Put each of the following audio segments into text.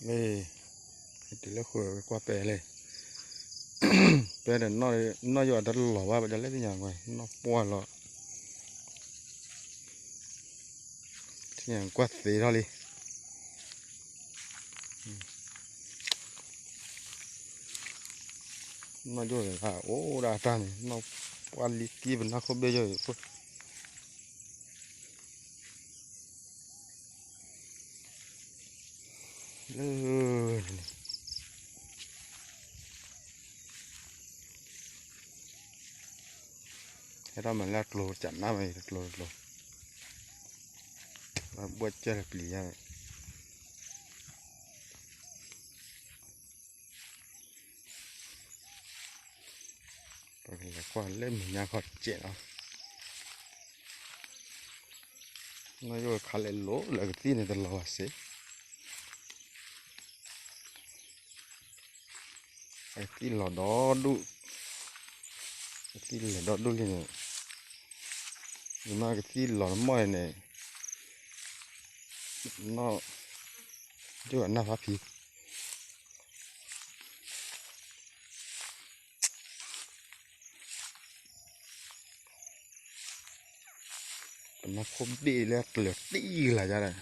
လၢ တုၤလၢဃိကွၢ်ပဲလဲၣ်, ပဲဒီး နီၢ်ယိၣ်အတလီၤဘၣ် ပဒ်လဲၣ်သ့ၣ်ညါကွၢ် နီၢ်ပှၢ်လီၤ, သ့ၣ်ညါကွၢ်သ့ထီၣ်လံ. နီၢ်ယိၣ်တဂၤအိၣ်ဒၣ်တၢ်န့ၣ် နီၢ်ပှၢ်လံကံပနၢ်ခိၣ်ဘ့ၣ်ယိၣ်အံၤ လၢ ဟဲထီၣ်မၤလၢအကျိၤ ကနၣ်မး တကျိၤတကျိၤ, ဘၣ်ဘှၢ်ကၢၢ်လၢပျံၤယါ ပကလဲၤကွၢ်လၢမဲာ်ညါခီတစဲးလီၤ. နီၢ်ယိၣ်ခးလဲၤလိာ်လၢအကသံၣ်န့ၣ်တလီၤဘၣ်စ့ၢ်, အကသံၣ်လီၤဒီဒူၣ်, အကသံၣ်လဲၤဒီဒူၣ်လံန့ၣ်, ယမ့ၢ်ကသံၣ်လီၤတမီၢ်န့ၣ်, နီၢ်ယိၣ်အနၢ်ဖးဖံ ပနၢ်ခိၣ်ဘ့ၣ်လၢကျၢၤတံၢ်ကလာ်ယါဒီး,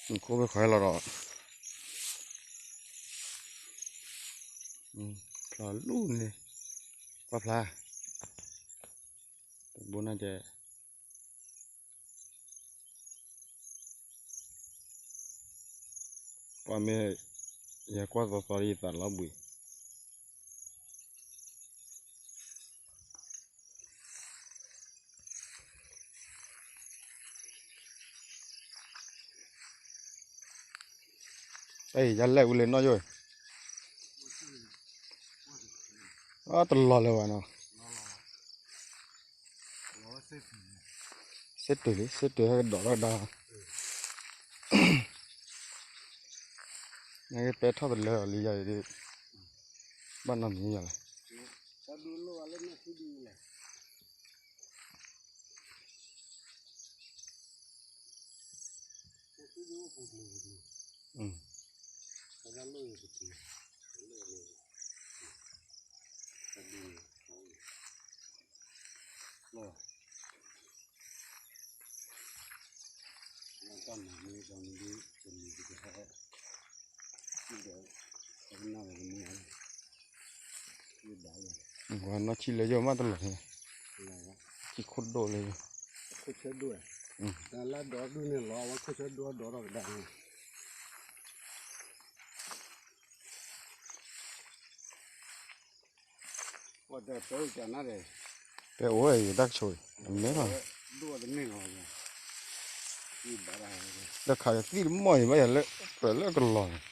ခိၣ်ဘ့ၣ်ခီဟဲလီၤဒီး, ဖျါလူၢ်န့ၣ်, ကွၢ်ဖျါ, တဘိနၢ်ကဲ ကွၢ်မ့ၢ် ယကွၢ်သီသီယသးလီၤဘှံး, အံၤ ယလဲၣ်ဝံၤလၢနီၢ်ယိၣ်, အတလီၤလၢၤဘၣ်နီၤ. စ့တုၤလံ စ့တုၤဟဲကဒီးထီၣ်ကဒါ, နကပဲထီၣ်တလၢအီၤလံယၤအံၤ, ဘၣ်နီတမံၤယၤလဲၣ်. ဝဲနီၢ်ဆံလၢယိၣ်မးတလီၤန့ၣ်, ဆံခိၣ်ဒိၣ်လၢယိၣ်, ခိၣ်ဆၢဒိၣ်, လၢဒီဒူၣ်န့ၣ်လီၤ ဝဲခိၣ်ဆၢဒိၣ်ဒီဒီကဒါန့ၣ် ပဲအိၣ်ဝဲအံၤ တၢ်ကဆိၣ်အံၤ အမဲာ်ဘၣ်, ဒီးခးယသံၣ်တမီၢ်အံၤ ဘၣ်ယၤလၢ ပၢၤလၢက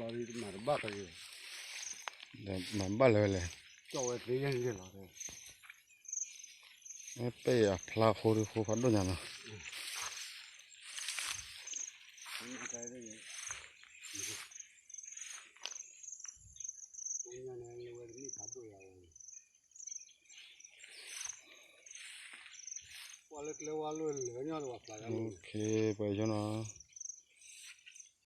လီၤန့ၣ်, ဒီးမၤဘၣ်လၢၤဝဲလဲၣ်, ပဲအဖျါဖိဒုးဖိဖးဒိၣ်ညါနီၤ. ပှၤလၢကျဲဝါလိၣ်လၢာ်ညီတဝၤဖျါယါလိၣ်, ပှၤယီနီၤ.